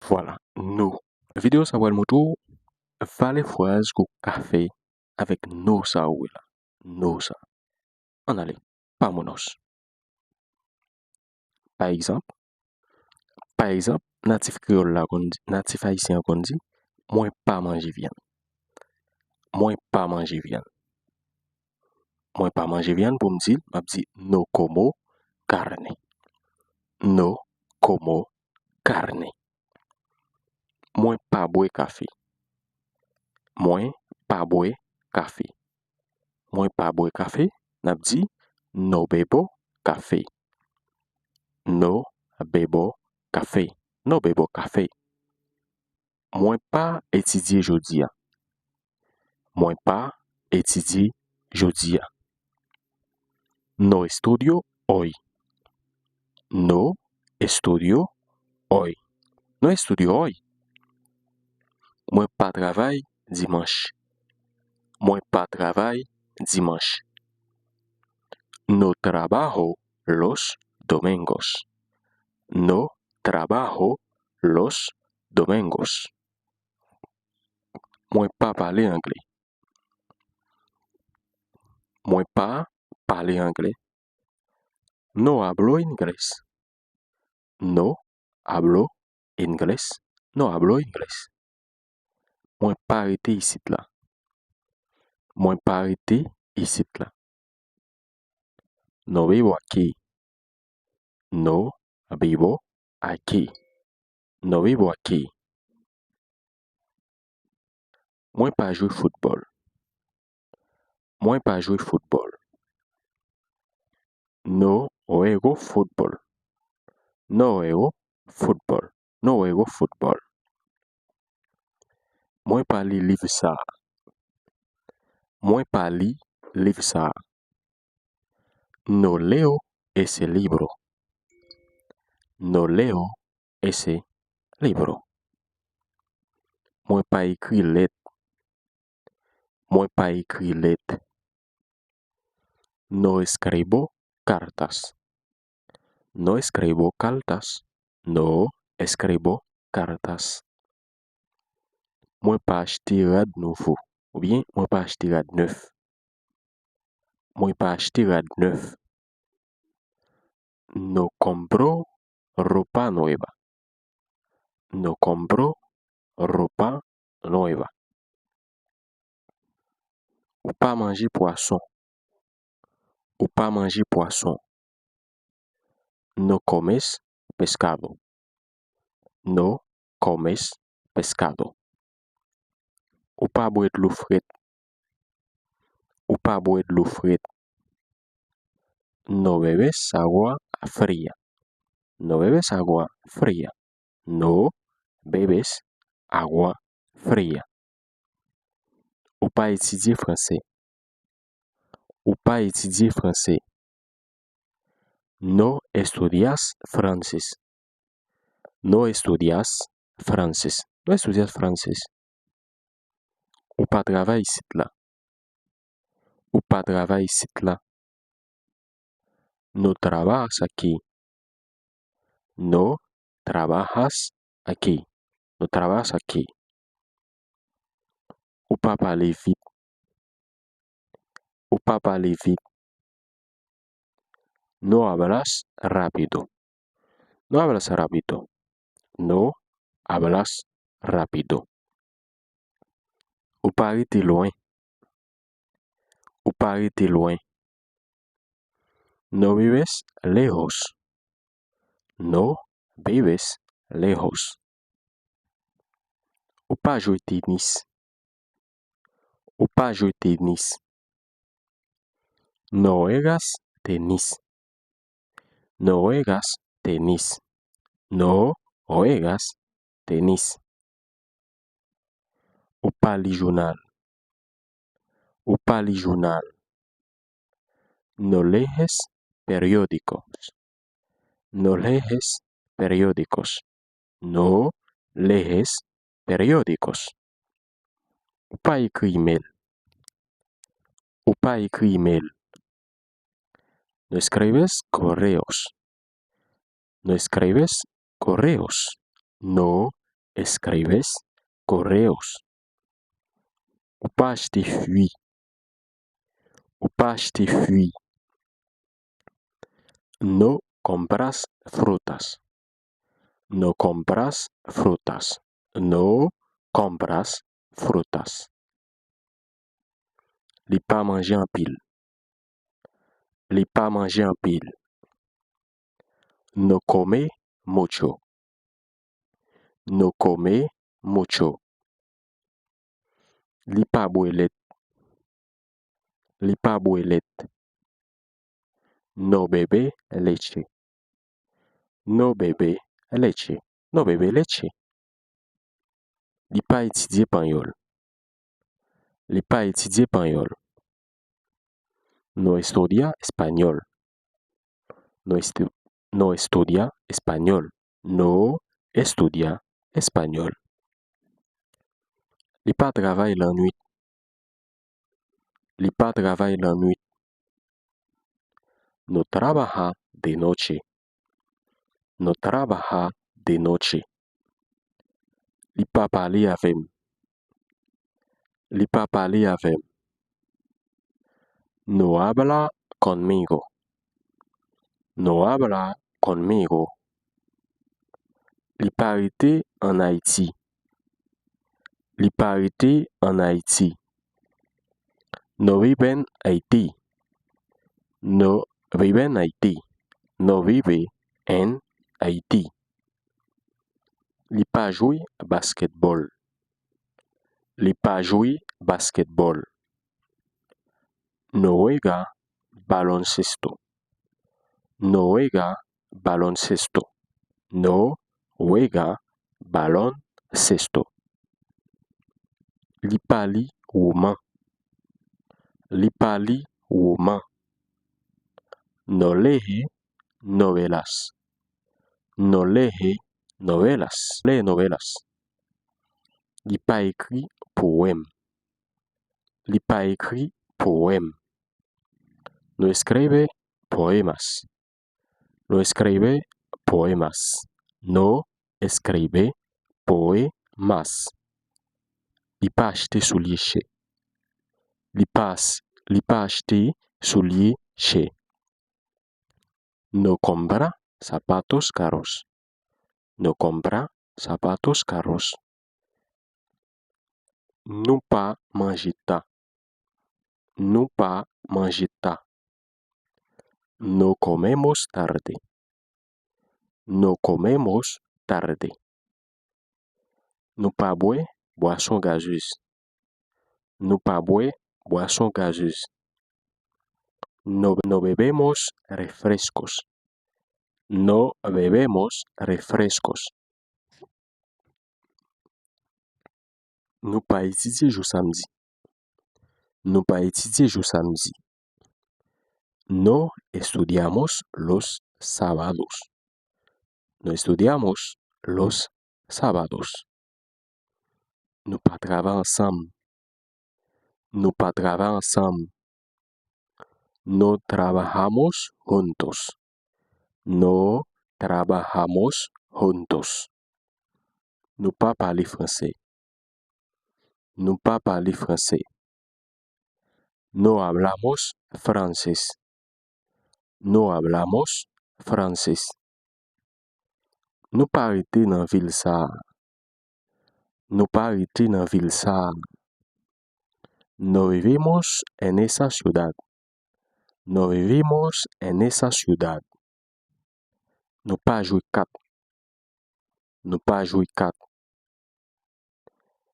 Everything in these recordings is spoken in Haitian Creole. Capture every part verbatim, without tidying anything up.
Vwala, no. Videyo sa pral montre w vale fraz ke w ka fè avèk no sa ou wè la. No sa. Ann ale, pa monos. Pa egzanp, pa egzanp, natif kreyòl la konn di, natif ayisyen an konn di, mwen pa manje vyann. Mwen pa manje vyann. Mwen pa manje vyann, pou m di l, m ap di no como carne. No como carne. Mwen pa bwè kafe. Mwen pa bwè kafe. Mwen pa bwè kafe, n ap di no bebo café. No bebo café. No bebo café. Mwen pa etidye jodi a. Mwen pa etidye jodi a. No estudio hoy. No estudio hoy. No estudio hoy. Mwen pa travay dimanch. Mwen pa travay dimanch. No trabajo los domingos. No trabajo los domingos. Mwen pa pale anglè. Mwen pa pale anglè. No hablo inglés. No hablo inglés. No hablo inglés. Mwen pa rete isit la. Mwen pa rete isit la. No vivo aquí. No vivo aquí. No vivo aquí. Mwen pa jwe foutbòl. Mwen pa jwe foutbòl. No juego fútbol. No juego fútbol. No juego fútbol. Mwen pa li liv sa a. Mwen pa li liv sa a. No leo ese libro. No leo ese libro. Mwen pa ekri lèt. Mwen pa ekri lèt. No escribo cartas. No escribo cartas. No escribo cartas. Mwen pa achte rad nouvo. Oubyen, mwen pa achte rad nèf. Mwen pa achte rad nèf. No compro ropa nueva. No compro ropa nueva. Ou pa manje pwason. Ou pa manje pwason. No comes pescado. No comes pescado. Ou pa bwè dlo frèt. Ou pa bwè dlo frèt. No bebes agua fría. No bebes agua fría. No bebes agua fría. Ou pa etidye franse. Ou pa etidye franse. No estudias francés. No estudias francés. No estudias francés. Ou pa travay isit la. Ou pa travay isit la. No trabajas aquí. No trabajas aquí. No trabajas aquí. Ou pa pale vit. Ou pa pale vit. No hablas rápido. No hablas rápido. No hablas rápido. Ou pa rete lwen. Ou pa rete lwen. No vives lejos. No vives lejos. Ou pa jwe tenis. Ou pa jwe tenis. No juegas tenis. No juegas tenis. No juegas tenis. Ou pa li jounal. Ou pa li jounal. No lees periódicos. No lees periódicos. No lees periódicos. Ou pa ekri imèl. Ou pa ekri imèl. No escribes correos. No escribes correos. escribes correos. Ou pa achte fwi. Ou pa achte fwi. No compras frutas. No compras frutas. No compras frutas. Li pa manje anpil. Li pa manje anpil. No come mucho. No come mucho. Li pa bwè lèt. Li pa bwè lèt. No bebe leche. No bebe leche. No bebe leche. Li pa etidye panyòl. Li pa etidye panyòl. No estudia español. No estu-, no estudia español. No estudia español. Li pa travay lannwit. Li pa travay lannwit. No trabaja de noche. No trabaja de noche. Li pa pale avè m. Li pa pale avè m. No habla conmigo. No habla conmigo. Li pa rete ann Ayiti. Li pa rete ann Ayiti. No vive en Haití. No vive en Haití. No vive en Haití. Li pa jwe baskètbòl. Li pa jwe baskètbòl. No juega baloncesto. No juega baloncesto. No juega baloncesto. Li pa li woman. Li pa li woman. No lee novelas. No lee novelas. Lee novelas. Li pa ekri powèm. Li pa ekri powèm. No escribe poemas. No escribe poemas. No escribe poemas. Li pa achte soulye chè. Li pa s-, li pa achte soulye chè. No compra zapatos caros. No compra zapatos caros. Nou pa manje ta. Nou pa manje ta. No comemos tarde. No comemos tarde. Nou pa bwè bwason gazez. Nou pa bwè bwason gazez. No, no bebemos refrescos. No bebemos refrescos. Nou pa etidye jou samdi. Nou pa etidye jou samdi. No estudiamos los sábados. No estudiamos los sábados. Nou pa travay ansanm. Nou pa travay ansanm. No trabajamos juntos. No trabajamos juntos. Nou pa pale franse. Nou pa pale franse. No hablamos francés. No hablamos francés. Nou pa rete nan vil sa a. Nou pa rete nan vil sa a. No vivimos en esa ciudad. No vivimos en esa ciudad. Nou pa jwe kat. Nou pa jwe kat.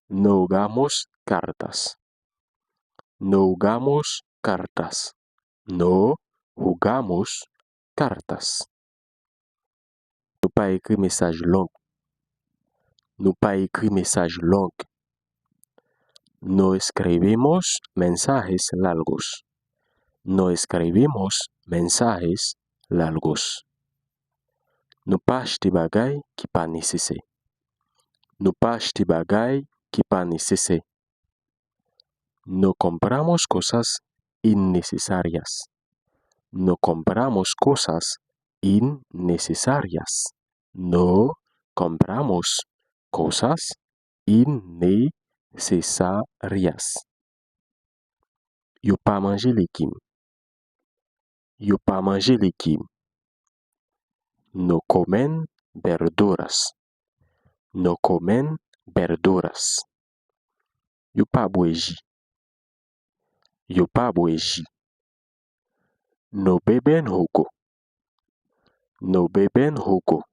No jugamos cartas. No jugamos cartas. No jugamos cartas. Nou pa ekri mesaj long. Nou pa ekri mesaj long. No escribimos mensajes largos. No escribimos mensajes largos. Nou pa achte bagay ki pa nesesè. Nou pa achte bagay ki pa nesesè. No compramos cosas innecesarias. No compramos cosas innecesarias. No compramos cosas innecesarias. Yo pa manje legim. Yo pa manje legim. No comen verduras. No comen verduras. Yo pa bwè ji. Yo pa bwè ji. No beben jugo. No beben jugo.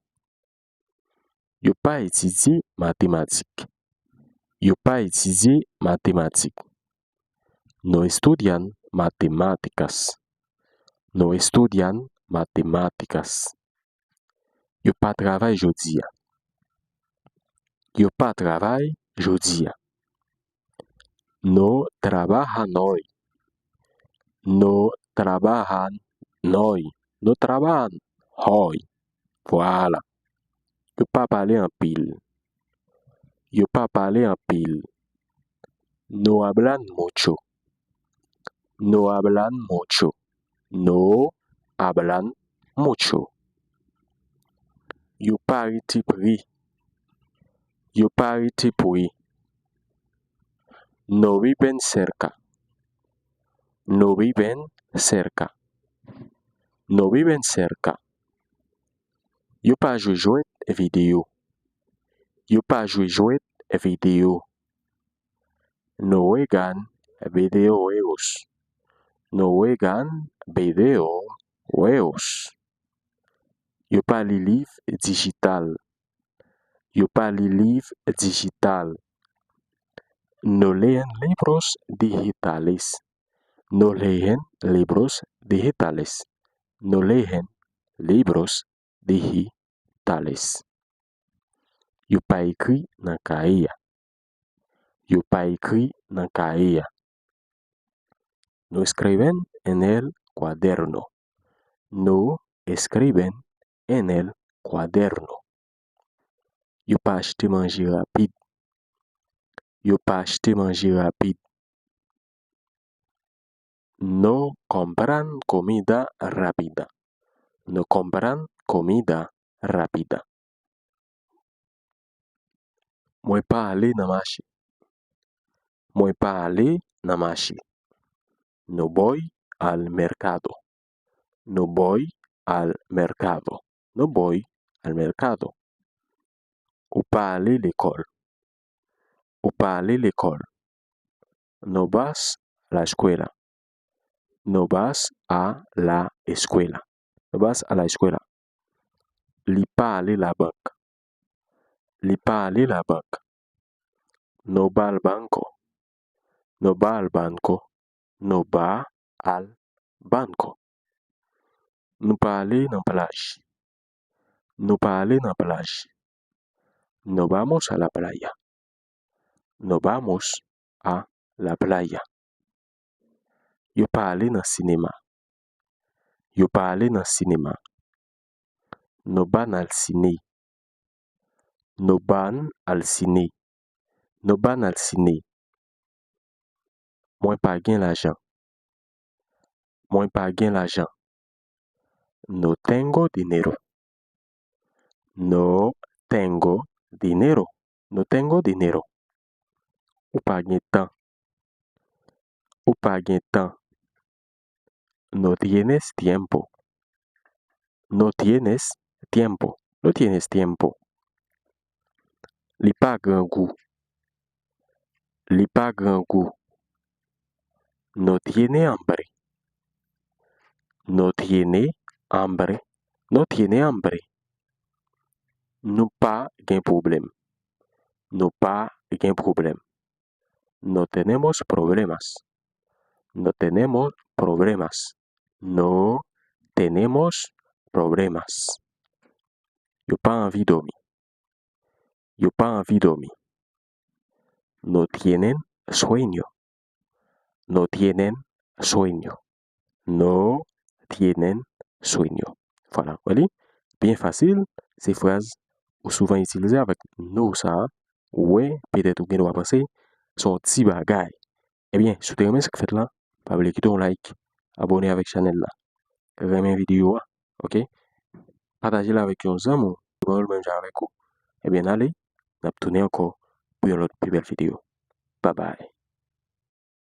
Yo pa etidye matematik. Yo pa etidye matematik. No estudian matemáticas. No estudian matemáticas. Yo pa travay jodi a. Yo pa travay jodi a. No trabajan hoy. No trabajan hoy. No trabajan hoy. Vwala. Yo pa pale anpil. Yo pa pale anpil. No hablan mucho. No hablan mucho. No hablan mucho. Yo pa rete pre. Yo pa rete pre. No viven cerca. No viven cerca. No viven cerca. Yo pa jwe jwèt videyo. Yo pa jwe jwèt videyo. No juegan videojuegos. No juegan videojuegos. Yo pa li liv dijital. Yo pa li liv dijital. No leen libros digitales. No leen libros digitales. No leen libros digitales. Yo pa ekri nan kaye a. Yo pa ekri nan kaye a. No escriben en el cuaderno. No escriben en el cuaderno. Yo pa achte manje rapid. Yo pa achte manje rapid. No compran comida rápida. No compran comida rápida. Mwen pa ale nan mache. Mwen pa ale nan mache. No voy al mercado. No voy al mercado. No voy al mercado. Ou pa ale lekòl. Ou pa ale lekòl. No vas a la escuela. No vas a la escuela. No vas a la escuela. Li pa ale labank. Li pa ale labank. No va al banco. No va al banco. No va al banco. Nou pa ale nan plaj. Nou pa ale nan plaj. No vamos a la playa. No vamos a la playa. Yo pa ale nan sinema. Yo pa ale nan sinema. No van al cine. No van al cine. No van al cine. Mwen pa gen lajan. Mwen pa gen lajan. No tengo dinero. No tengo dinero. No tengo dinero. Ou pa gen tan. Ou pa gen tan. No tienes tiempo. No tienes tiempo. No tienes tiempo. Li pa grangou. Li pa grangou. No tiene hambre. No tiene hambre. No tiene hambre. Nou pa gen pwoblèm. Nou pa gen pwoblèm. No tenemos problemas. No tenemos problemas. No tenemos problemas. Yo pa anvi dòmi. Yo pa anvi dòmi. No tienen sueño. No tienen sueño. No tienen sueño. Vwala, w wè li? Byen fasil, se fraz ou souvan itilize avèk no sa a. Ou wè, petèt ou gen dwa panse se yon ti bagay. Ebyen, si w te renmen sa k fèt la, pa bliye kite yon like, abòne avèk chanèl la, renmen videyo a, oke? Pataje l avèk yon zanmi w ki pa menm jan avèk ou. Ebyen, n ale, N ap tounen ankò pou yon lòt pi bèl videyo. Babay.